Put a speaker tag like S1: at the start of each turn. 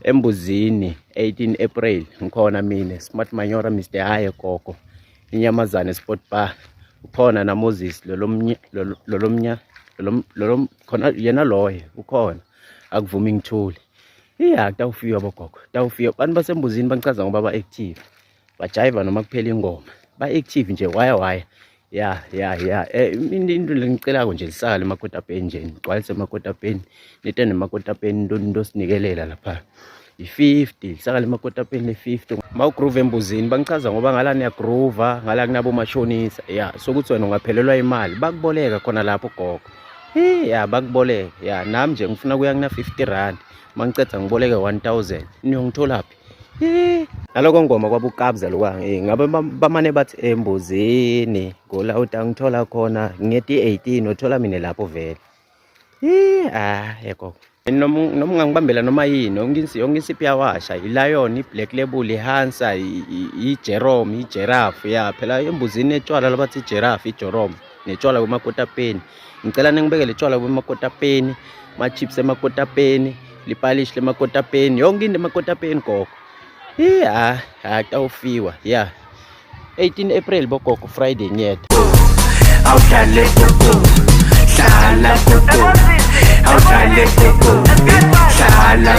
S1: Embuzini 18 April ngikhona mina Smart Manyora Mr Haye Gogo inyamazane Sport Bar ukhona na Moses lolomnya lolomnya lolom khona yena loye ukhona akuvumi ngithule iya kutawufika bogogo kutawufika abantu basembuzini bangichaza ngoba ba-active bajayiva noma kuphela ingoma ba-active nje waya waya ya ya ya eh into lengicelako nje lisakale emakotapeni nje ngigcwalise emakotapeni nite nemakotapeni into into sinikelela lapha i-50 lisakale emakotapeni le-50 mawugroove embuzini bangichaza ngoba ngala niyagroova ngala kunabo mashonisa ya sokuthi wena ungaphelelwa imali bakuboleka khona lapho gogo ya bakuboleka ya nami nje ngifuna kuya kuna 50 rand mangiceda ngiboleke 1000 niyongitholaphi Naloko ngoma kwabukabza lokwa eh, ngabe bamane bathi embuzini ngola utangithola khona ngeti 18 uthola mina lapho vele eh ah yeko noma noma ungangibambela noma yini yonke insi yonke insiphi yawasha i-lion i-black label i-hansa i-jerome i-giraffe ya phela embuzini etshwala labathi i-giraffe i-jerome netshwala kwemakotapeni ngicela ningibekele tshwala kwemakotapeni ma-chips emakotapeni lipalishi lemakotapeni yonke into emakotapeni gogo iya ha tawufiwa ya 18 April bogogo Friday ngiyeda
S2: awudlale gogo dlala gogo awudlale gogo dlala.